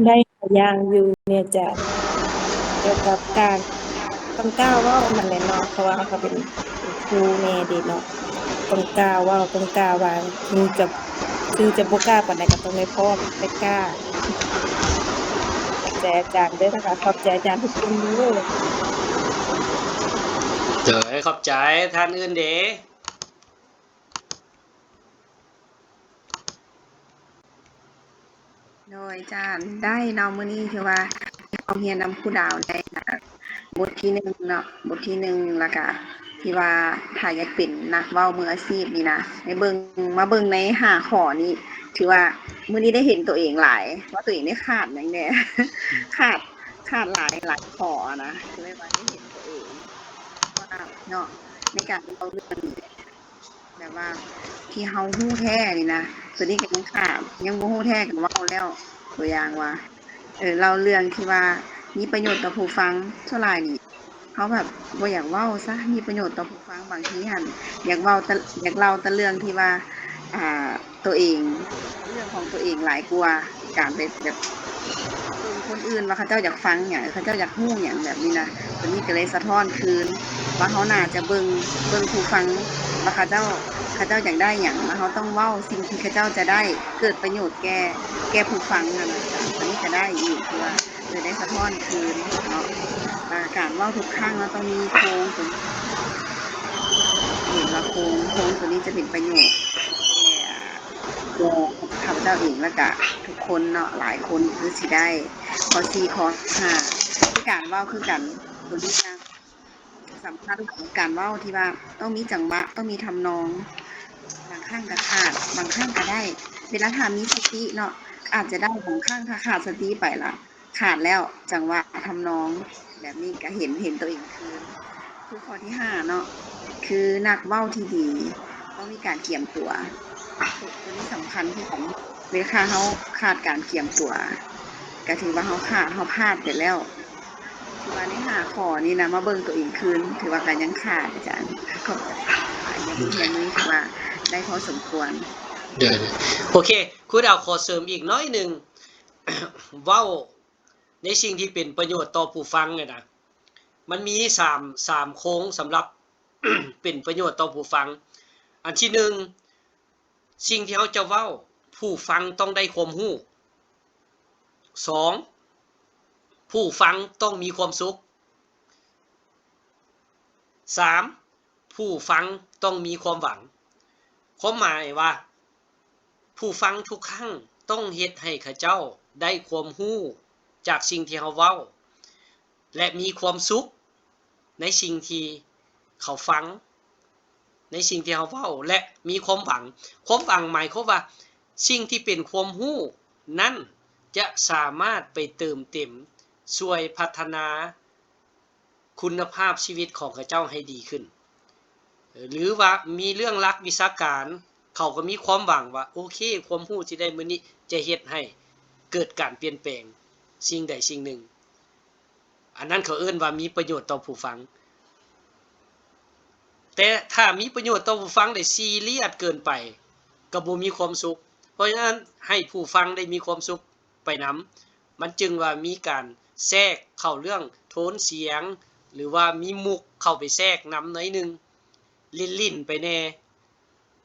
ໄດ້ຫຼາຍຢ່າງຢູ່ແມ່ນຈ້າ ກ່ຽວກັບການ ຕ້ອງກ້າເວົ້າຫັ້ນແຫຼະເນາະ ເພາະວ່າເຮົາກໍເປັນ ເປັນຄູແດ່ເດເນາະ ຕ້ອງກ້າເວົ້າ ຕ້ອງກ້າວ່າ ເຖິງຈະ ເຖິງຈະບໍ່ກ້າປານໃດກໍຕ້ອງໄດ້ພ້ອມ ໄດ້ກ້າ. ຂອບໃຈອາຈານເດີ ແລ້ວກໍຂອບໃຈອາຈານທຸກຄົນເດີ. ໂດຍ ຂອບໃຈ. ທ່ານອື່ນເດ? ໂດຍ ອາຈານ ໄດ້ເນາະ ມື້ນີ້ຖືວ່າເຮົາຮຽນນຳຄູດາວໄດ້ ບົດທີໜຶ່ງເນາະ ບົດທີໜຶ່ງ ແລ້ວກະທີ່ວ່າຖ້າຢາກເປັນນັກເວົ້າມືອາຊີບນີ້ນະ ໃຫ້ເບິ່ງ ມາເບິ່ງໃນຫ້າຂໍ້ນີ້ ຖືວ່າມື້ນີ້ໄດ້ເຫັນຕົວເອງຫຼາຍ ວ່າຕົວເອງໄດ້ຂາດຫຍັງແດ່ ຂາດ ຂາດຫຼາຍ ຫຼາຍຂໍ້ນະ ກໍເລີຍວ່າໄດ້ເຫັນຕົວເອງວ່າເນາະ ໃນການເວົ້າເລື່ອງນີ້ ແບບວ່າທີ່ເຮົາຮູ້ແທ້ນີ້ນະ ຕົວນີ້ກໍຍັງຂາດ ຍັງບໍ່ຮູ້ແທ້ກໍເວົ້າແລ້ວ ຕົວຢ່າງວ່າ ເອີ ເລົ່າເລື່ອງທີ່ວ່າມີປະໂຫຍດຕໍ່ຜູ້ຟັງ ສ່ວນຫຼາຍນີ້ ເຮົາແບບບໍ່ຢາກເວົ້າຊະ ມີປະໂຫຍດຕໍ່ຜູ້ຟັງ ບາງທີຫັ້ນ ຢາກເວົ້າແຕ່ ຢາກເລົ່າແຕ່ເລື່ອງທີ່ວ່າ ອ່າ ຕົວເອງ ເລື່ອງຂອງຕົວເອງຫຼາຍກວ່າການໄປແບບເບິ່ງຄົນອື່ນວ່າເຂົາເຈົ້າຢາກຟັງຫຍັງ ເຂົາເຈົ້າຢາກຮູ້ຫຍັງແບບນີ້ນະ ຕົວນີ້ກໍເລີຍສະທ້ອນຄືນວ່າເຮົາໜ້າຈະເບິ່ງ ເບິ່ງຜູ້ຟັງວ່າເຂົາເຈົ້າ ເຂົາເຈົ້າຢາກໄດ້ຫຍັງ ແລ້ວເຮົາຕ້ອງເວົ້າສິ່ງທີ່ເຂົາເຈົ້າຈະໄດ້ ເກີດປະໂຫຍດແກ່ ແກ່ຜູ້ຟັງຫັ້ນນະ ຕົວນີ້ກໍໄດ້ອີກ ຄືວ່າ ເອີ ໄດ້ສະທ້ອນຄືນເນາະ ວ່າການເວົ້າທຸກຄັ້ງເຮົາຕ້ອງມີໂຄງຕົວ ເຫັນວ່າໂຄງ ໂຄງຕົວນີ້ຈະເປັນປະໂຫຍດແກ່ ແກ່ຂ້າພະເຈົ້າເອງ ແລ້ວກະທຸກຄົນເນາະ ຫຼາຍຄົນຄືຊິໄດ້ ຂໍ້ສີ່ ຂໍ້ຫ້າ ຄືການເວົ້າຄືກັນ ຕົວນີ້ນະ ສຳຄັນ ການເວົ້າທີ່ວ່າຕ້ອງມີຈັງຫວະ ຕ້ອງມີທຳນອງ ບາງຄັ້ງກໍຂາດ ບາງຄັ້ງກໍໄດ້ ເວລາຖ້າມີສະຕິເນາະ ອາດຈະໄດ້ ບາງຄັ້ງຖ້າຂາດສະຕິໄປລະ ຂາດແລ້ວ ຈັງຫວະ ທຳນອງ ແບບນີ້ກໍເຫັນ ເຫັນຕົວເອງຄືນ ຄືຂໍ້ທີຫ້າເນາະ ຄືນັກເວົ້າທີ່ດີຕ້ອງມີການກຽມຕົວ ຕົວນີ້ສຳຄັນຄືກັນ ເວລາເຮົາຂາດການກຽມຕົວ ກໍຖືວ່າເຮົາຂາດ ເຮົາພາດໄປແລ້ວ ຖືວ່າໃນຫ້າຂໍ້ນີ້ນະ ມາເບິ່ງຕົວເອງຄືນ ຖືວ່າກໍຍັງຂາດ ອາຈານ ກໍຍັງ ຍັງຖືວ່າໄດ້ພໍສົມຄວນ. ໂດຍ ໂອເຄ ຄູດາວຂໍເສີມອີກໜ້ອຍໜຶ່ງ ເວົ້າ ໃນສິ່ງທີ່ເປັນປະໂຫຍດຕໍ່ຜູ້ຟັງນີ້ນະ ມັນມີສາມ ສາມໂຄງສຳລັບເປັນປະໂຫຍດຕໍ່ຜູ້ຟັງ. ອັນທີໜຶ່ງ ສິ່ງທີ່ເຮົາຈະເວົ້າ ຜູ້ຟັງຕ້ອງໄດ້ຄວາມຮູ້. ສອງ ຜູ້ຟັງຕ້ອງມີຄວາມສຸກ. ສາມ ຜູ້ຟັງຕ້ອງມີຄວາມຫວັງ. ຄວາມໝາຍວ່າ ຜູ້ຟັງທຸກຄັ້ງຕ້ອງເຮັດໃຫ້ເຂົາເຈົ້າໄດ້ຄວາມຮູ້ຈາກສິ່ງທີ່ເຮົາເວົ້າ ແລະ ມີຄວາມສຸກໃນສິ່ງທີ່ເຂົາຟັງ ໃນສິ່ງທີ່ເຮົາເວົ້າ ແລະ ມີຄວາມຫວັງ. ຄວາມຫວັງໝາຍຄວາມວ່າ ສິ່ງທີ່ເປັນຄວາມຮູ້ນັ້ນຈະສາມາດໄປເຕີມເຕັມ ຊ່ວຍພັດທະນາ ຄຸນນະພາບຊີວິດຂອງເຂົາເຈົ້າໃຫ້ດີຂຶ້ນ ຫຼືວ່າມີເລື່ອງຫຼັກວິຊາການ ເຂົາກໍມີຄວາມຫວັງວ່າ ໂອເຄ ຄວາມຮູ້ທີ່ໄດ້ມື້ນີ້ຈະເຮັດໃຫ້ເກີດການປ່ຽນແປງສິ່ງໃດສິ່ງໜຶ່ງ. ອັນນັ້ນເຂົາເອີ້ນວ່າມີປະໂຫຍດຕໍ່ຜູ້ຟັງ. ແຕ່ຖ້າມີປະໂຫຍດຕໍ່ຜູ້ຟັງ ແຕ່ຊີຣຽສເກີນໄປ ກໍບໍ່ມີຄວາມສຸກ. ເພາະສະນັ້ນ ໃຫ້ຜູ້ຟັງໄດ້ມີຄວາມສຸກໄປນຳ. ມັນຈຶ່ງວ່າມີການແຊກເຂົ້າເລື່ອງໂທນສຽງ ຫຼືວ່າມີມຸກເຂົ້າໄປແຊກນຳໜ້ອຍໜຶ່ງ ຫຼິ້ນໆໄປແດ່.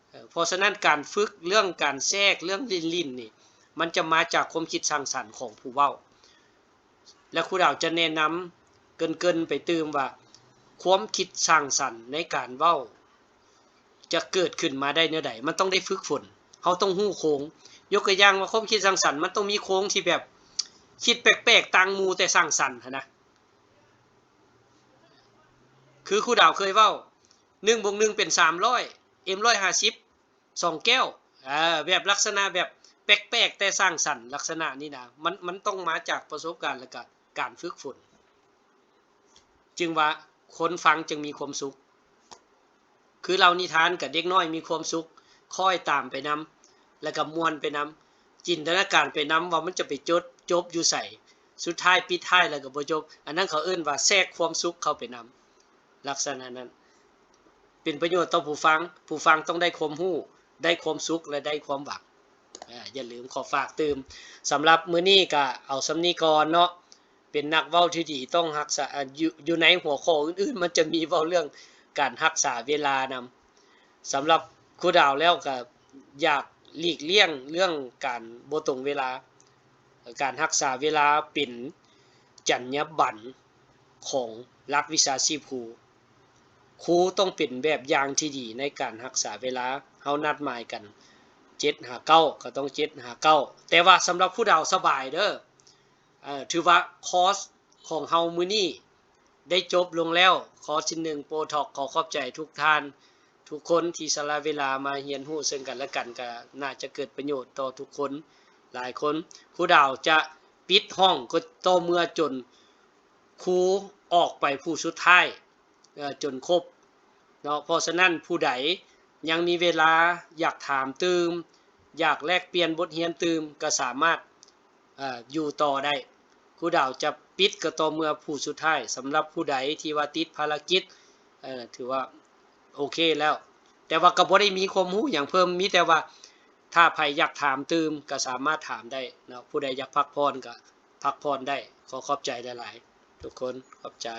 ເອີ ເພາະສະນັ້ນການຝຶກເລື່ອງການແຊກ ເລື່ອງຫຼິ້ນໆນີ້ ມັນຈະມາຈາກຄວາມຄິດສ້າງສັນຂອງຜູ້ເວົ້າ. ແລະ ຄູດາວຈະແນະນຳເກີນໆໄປຕື່ມວ່າ ຄວາມຄິດສ້າງສັນໃນການເວົ້າ ຈະເກີດຂຶ້ນມາໄດ້ແນວໃດ? ມັນຕ້ອງໄດ້ຝຶກຝົນ. ເຮົາຕ້ອງຮູ້ໂຄງ. ຍົກຕົວຢ່າງວ່າຄວາມຄິດສ້າງສັນ ມັນຕ້ອງມີໂຄງທີ່ແບບຄິດແປກໆຕ່າງໝູ່ແຕ່ສ້າງສັນຫັ້ນນະ. ຄືຄູດາວເຄີຍເວົ້າ ໜຶ່ງບວກໜຶ່ງເປັນສາມຮ້ອຍ ເອັມຮ້ອຍຫ້າສິບ ສອງແກ້ວ ເອີ ແບບລັກສະນະແບບແປກໆແຕ່ສ້າງສັນ ລັກສະນະນີ້ນະ ມັນ ມັນຕ້ອງມາຈາກປະສົບການ ແລະກະການຝຶກຝົນ ຈຶ່ງວ່າຄົນຟັງຈຶ່ງມີຄວາມສຸກ. ຄືເລົ່ານິທານກັບເດັກນ້ອຍມີຄວາມສຸກ ຄ້ອຍຕາມໄປນຳ ແລະກະມ່ວນໄປນຳ ຈິນຕະນາການໄປນຳວ່າມັນຈະໄປຈົບ ຈົບຢູ່ໃສ ສຸດທ້າຍປິດທ້າຍແລ້ວກໍບໍ່ຈົບ. ອັນນັ້ນເຂົາເອີ້ນວ່າແຊກຄວາມສຸກເຂົ້າໄປນຳ ລັກສະນະນັ້ນ ເປັນປະໂຫຍດຕໍ່ຜູ້ຟັງ. ຜູ້ຟັງຕ້ອງໄດ້ຄວາມຮູ້ ໄດ້ຄວາມສຸກ ແລະ ໄດ້ຄວາມຫວັງ. ອ່າ ຢ່າລືມຂໍຝາກຕື່ມ. ສຳລັບມື້ນີ້ກະເອົາສ່ຳນີ້ກ່ອນເນາະ. ເປັນນັກເວົ້າທີ່ດີຕ້ອງຮັກສາ ອ່າ ຢູ່ ຢູ່ໃນຫົວຂໍ້ອື່ນໆ ມັນຈະມີເວົ້າເລື່ອງການຮັກສາເວລານຳ. ສຳລັບຄູດາວແລ້ວກະຢາກຫຼີກລ່ຽງເລື່ອງການບໍ່ຕົງເວລາ. ການຮັກສາເວລາເປັນຈັນຍາບັນຂອງຫຼັກວິຊາຊີບຄູ. ຄູຕ້ອງເປັນແບບຢ່າງທີ່ດີໃນການຮັກສາເວລາ. ເຮົານັດໝາຍກັນເຈັດຫາເກົ້າ ກໍຕ້ອງເຈັດຫາເກົ້າ. ແຕ່ວ່າສຳລັບຄູດາວສະບາຍເດີ້. ເອີ ຖືວ່າຄອສຂອງເຮົາມື້ນີ້ໄດ້ຈົບລົງແລ້ວ. ຄອສທີໜຶ່ງ Pro Talk ຂໍຂອບໃຈທຸກທ່ານ ທຸກຄົນທີ່ສະຫຼະເວລາມາຮຽນຮູ້ເຊິ່ງກັນແລະກັນ ກໍໜ້າຈະເກີດປະໂຫຍດຕໍ່ທຸກຄົນຫຼາຍຄົນ. ຄູດາວຈະປິດຫ້ອງກໍຕໍ່ເມື່ອຈົນຄູອອກໄປຜູ້ສຸດທ້າຍ ເອີ ຈົນຄົບເນາະ. ເພາະສະນັ້ນ ຜູ້ໃດຍັງມີເວລາ ຢາກຖາມຕື່ມ ຢາກແລກປ່ຽນບົດຮຽນຕື່ມ ກໍສາມາດ ເອີ ຢູ່ຕໍ່ໄດ້. ຄູດາວຈະປິດກໍຕໍ່ເມື່ອຜູ້ສຸດທ້າຍ. ສຳລັບຜູ້ໃດທີ່ວ່າຕິດພາລະກິດ ເອີ ຖືວ່າໂອເຄແລ້ວ. ແຕ່ວ່າກໍບໍ່ໄດ້ມີຄວາມຮູ້ຫຍັງເພີ່ມ, ມີແຕ່ວ່າຖ້າໃຜຢາກຖາມຕື່ມກໍສາມາດຖາມໄດ້ເນາະ. ຜູ້ໃດຢາກພັກຜ່ອນກໍພັກຜ່ອນໄດ້. ຂໍຂອບໃຈຫຼາຍໆ ທຸກຄົນ. ຂອບໃຈ.